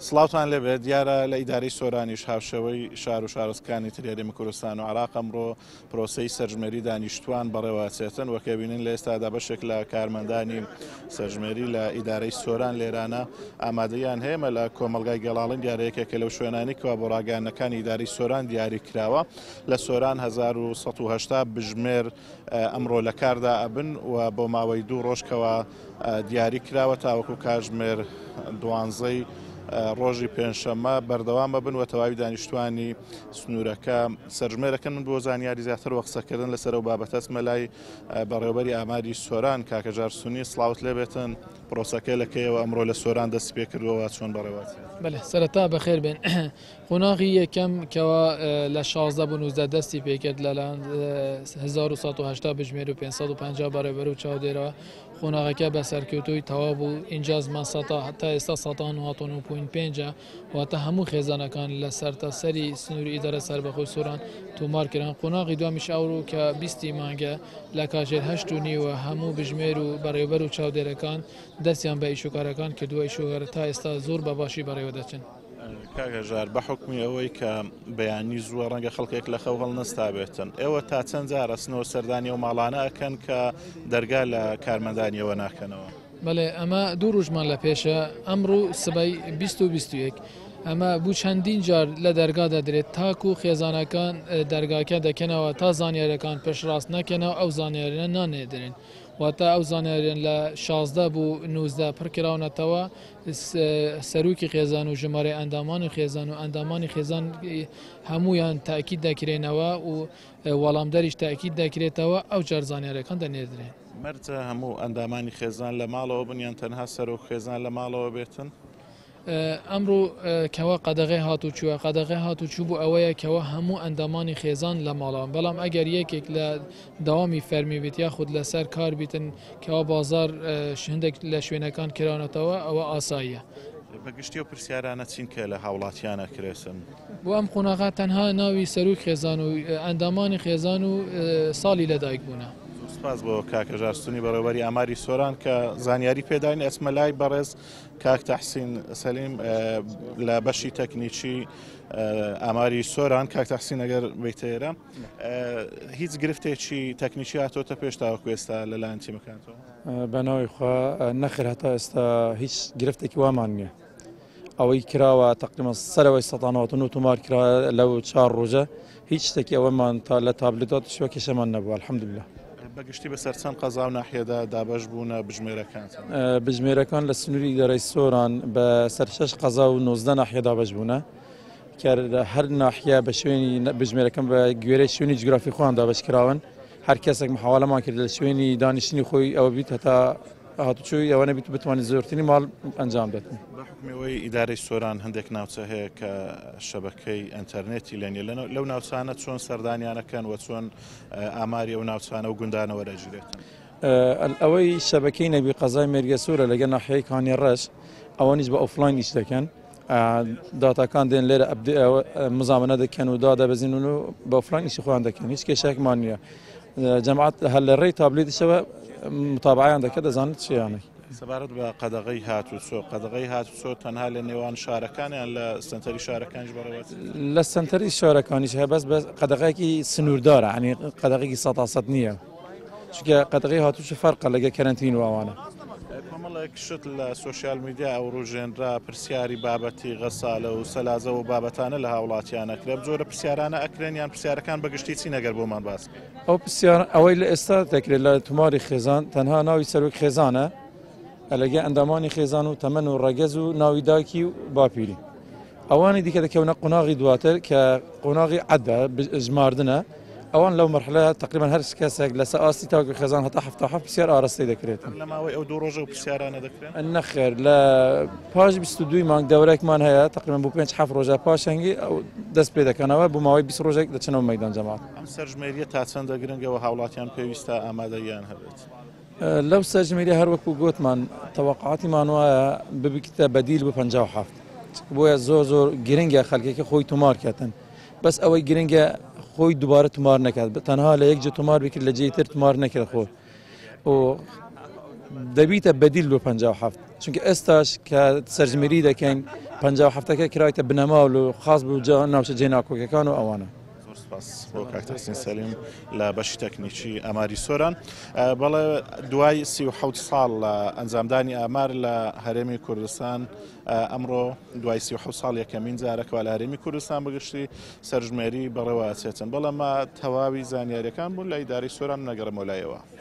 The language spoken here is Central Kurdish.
سڵاوتان لێبێت، دیارە لە ئیدارەی سۆرانیش هاوشێوەی شار و شارۆچکەکانی تری هەرێمی کوردستان و عێراق ئەمڕۆ پرۆسەی سەرژمێری دانیشتوان بەڕێوەچێتن، وەک ئەبینن لە ئێستادا بەشێک لە کارمەندانی سەرژمێری لە ئیدارەی سۆران لێرانە ئامادەیان هەیە مە لە کۆمەڵگای گەڵاڵن دیارە یەکێکە لەو شوێنانی کەوا بۆ ڕاگەیاندنەکانی ئیدارەی سۆران دیاری کراوە لە سۆران 1180 بژمێر ئەمڕۆ لە کاردا ئەبن و بۆ ماوەی دوو ڕۆژ کەوا دیاری کراوە تاوەکو کاژمێر دوانزەی ڕۆژی پێنجشەممە بەردەوام ئەبن و تەواوی دانیشتوانی سنوورەکە سەرژمێرەکەن. من بۆ زانیاری زیاتر وە قسەکردن لەسەر ئەو بابەتە ئەچمە لای بەڕێوەبەری ئاماری سۆران کاکە ژار سونی. سڵاوت لێبێتن، پرۆسەکە لە کەیەوە ئەمڕۆ لە سۆران دەستی پێکردووە چۆن بەڕێوەچێت؟ بەلێ سەرەتا بەخێر بێن. قۆناغی یەکەم کەوا لە 16 بۆ 19 دەستی پێکرد لەلایەن 1180 بژمێر و 550 بەڕێوەبەر و چاودێرەوە قۆناغەکە بە سەرکەوتووی تەواو بوو ئینجازمان سەتا تا ئێستا سەتا نۆ پوین پێنجە واتە هەموو خێزانەکان لە سەرتاسەری سنووری ئیدارە سەربەخۆی سۆران تۆمار کران قۆناغی دومیش ئەوڕۆ کە بیستی مانگە لە کاژێر هەشت و نیوە هەموو بژمێر و بەڕێوەبەر و چاودێرەکان دەستیان بە ئیشوکارەکان کردووە ئیشوکارە تا ئێستا زۆر بە باشی بەڕێوە دەچن. کاک هەژار بە حوکمی ئەوەی کە بەیانی زووە ڕەنگە خەڵکێک لە خەو هەڵنەستابێتن، ئێوە تا چەند جار ئەچنەوە سەردانی ئەو ماڵانە ئەکەن کە دەرگا لە کارمەندانی ئێوە ناکەنەوە؟ بەڵێ ئەمە دوو ڕۆژمان لە پێشە ئەمڕۆ سبەی 20 و 21 ئەمە بوو چەندین جار لە دەرگا دەدرێت تاکو خێزانەکان دەرگاکە دەکەنەوە تا زانیارەکان پشتڕاست نەکەنەوە ئەو زانیارانە نانێدرێن واتە ئەو زانیاریان لە 16 بۆ 19 پڕکراونەتەوە سەرۆکی خێزان و ژمارەی ئەندامانی خێزان و ئەندامانی خێزان هەمویان تاکید دەکرێنەوە و وەڵامدەریش تاکید دەکرێتەوە ئەو جار زانیارەکان دەنێردرێن. مەرجە هەموو ئەندامانی خێزان لە ماڵەوە بن یان تەنها سەرۆک خێزان لە ماڵەوە بێتن؟ ئەمڕۆ کەوا قەدەغەی هاتوچووە، قەدەغەی هاتوچوو بۆ ئەوەیە کەوا هەموو ئەندامانی خێزان لە ماڵەوەن، بەڵام ئەگەر یەکێک لە دەوامی فەرمی بیت یاخود لەسەر کار بیتن کەوا بازاڕ هەندێک لە شوێنەکان کراونەتەوە ئەوە ئاساییە. بە گشتی ئەو پرسیارانە چین کە لە هاوڵاتیان ئەکرێتن؟ بۆ ئەم قۆناغە تەنها ناوی سەرۆک خێزان و ئەندامانی خێزان و ساڵی لەدایک بوونە. زۆر سپاس بۆ کاک هەژار ستونی بەڕێوەبەری ئاماری سۆران کە زانیاری پێداین. ئەچمە لای بەڕێز کاک تەحسین سەلیم لە بەشی تەکنیکی ئاماری سۆران. کاک تەحسین ئەگەر بیتە ئێرە هیچ گرفتێکی تەکنیکی هاتۆتە پێش تاوەکو ئێستا لەلایەن تیمەکانتەوە؟ بە ناوی خوا نەخێر هەتا ئێستا هیچ گرفتێکی وامان نییە. ئەوەی کراوە تقریبا سەرەوەی 1990 تۆمار کرا لەو چوار ڕۆژە هیچ شتێکی ئەوەمان تا لە تابلێتات شوە کێشەمان نەبووە الحمدلله. بە گشتی بەسەر چەند قەزا و ناحیەدا دابەش بوونە بژمێرەکان؟ بژمێرەکان لە سنووری ئیدارەی سۆران بە سەر شەش قەزا و 19 ناحیە دابەش بوونە کە هەر ناحیە بە شوێنی بژمێرەکان بە گوێرەی شوێنی جوگرافی خۆیان دابەش کراون هەر کەسێک محاوەلەمان کرد لە شوێنی دانیشتنی خۆی ئەوە بیت هەتا هاتوچۆی ئەوە نەبیت بتوانێت زۆرترین ماڵ ئەنجام بێت. بە حوکمی ئەوەی ئیدارەی سۆران هەندێک ناوچە هەیە کە شەبەکەی ئەنتەرنێتی لێ نییە، لەو ناوچانە چۆن سەردانیانەکەن و چۆن ئاماری ئەو ناوچانە و گوندانە وەرئەگیرێتن؟ ئەوەی شەبەکەی نەبی قەزای مێرگەسوورە لەگەڵ ناحیەی کانی ڕەش، ئەوانیش بە ئۆفلاین ئیش دەکەن، داتاکان دێن لێرە مزامنە دەکەن و دادەبەزین و بە ئۆفلاین ئیشی خۆیان دەکەن، هیچ کێشەیەکمان نییە. جەماعەت هەر لە ڕێی تابلێتیشەوە متابعەیان دەکات دەزانن چیانە. سەبارەت بە قەدەغەی هاتوچۆ، قەدەغەی هاتوچۆ تەنها لە نێوان شارەکان یان لە سەنتەری شارەکانیش بەڕێوەچێت؟ لە سەنتەری شارەکانیش هەیە بەس بەس قەدەغەیەکی سنووردارە ینی قەدەغێکی سەتا سەد نییە چونکە قەدەغەی هاتوچۆ فەرقە لەگە کەرەنتین و ئەوانە. کۆمەڵێک شت لە سۆشیال میدیا ئەوروژێنرا، پرسیاری بابەتی غەسالە و سەلازە و بابەتانە لە هاوڵاتیان ئەکرێ، ئەم جۆرە پرسیارانە ئەکرێن یان پرسیارەکان بە گشتی چین ئەگەر بۆمان باس بکەی؟ ئەو پرسیار ئەوەی لە ئێستا دەکرێت لە توماری خێزان تەنها ناوی سەرۆک خێزانە لەگە ئەندامانی خێزان و تەمەن و ڕەگەز و ناوی داکی و باپیری ئەوانی دیکە دەکەونە قۆناغی دواتر کە قۆناغی عەدە ژماردنە ئەوان لەو مەرحلە تقریبا هەر کەسێک لەسەر ئاستی تاکی خێزان هەتا 77 پرسیار ئاراستەی دەکرێت. لە ماوەی ئەو دوو ڕۆژە و پرسیارانە دەکرێن؟ نەخێر لە پاش 22 مانگ دەورێکمان هەیە تقریبا بۆ پێنج حەفت ڕۆژە پاشەنگی ئەو دەست پێ دەکەنەوە بۆ ماوەی 20 ڕۆژێک دەچنەوە مەیدان جەماعەت. ئەم سەرژمێریە تا چەندە گرنگە و هاوڵاتیان پێویستە ئامادەییان هەبێت؟ لەو سەرژمێریە هەر وەکو گۆتمان تەوەقعاتیمان وایە ببیتە بەدیل بۆ 57 بۆیە زۆر زۆر گرنگە خەلکەکە خۆی تۆمار کەتن بەس ئەوەی گرنگە خۆی دووبارە تۆمار نەکات تەنها لە یەک جێ تۆمار بکرد لە جێی تر تۆمار نەکرد خۆ و دەبیتە بەدیل لۆ 57، چونکە ئێستاش کە سەرژمێری دەکەین 57 ەکە کرایتە بنەما و خاص بۆ ناوچە جێناکۆکەکان و ئەوانە. زۆر سپاس بۆ کاک تەحسین سەلیم لە بەشی تەکنیکی ئاماری سۆران. بەڵێ دوای 37 ساڵ لە ئەنجامدانی ئامار لە هەرێمی کوردستان، ئەمڕۆ دوای 37 ساڵ یەکەمین جارەکەوە لە هەرێمی کوردستان بەگشتی سەرژمێری بەڕێوە ئەچێتن. بەڵام تەواوی زانیاریەکان بوون لە ئیدارەی سۆران، نەگەڕێمەوە لایەوە.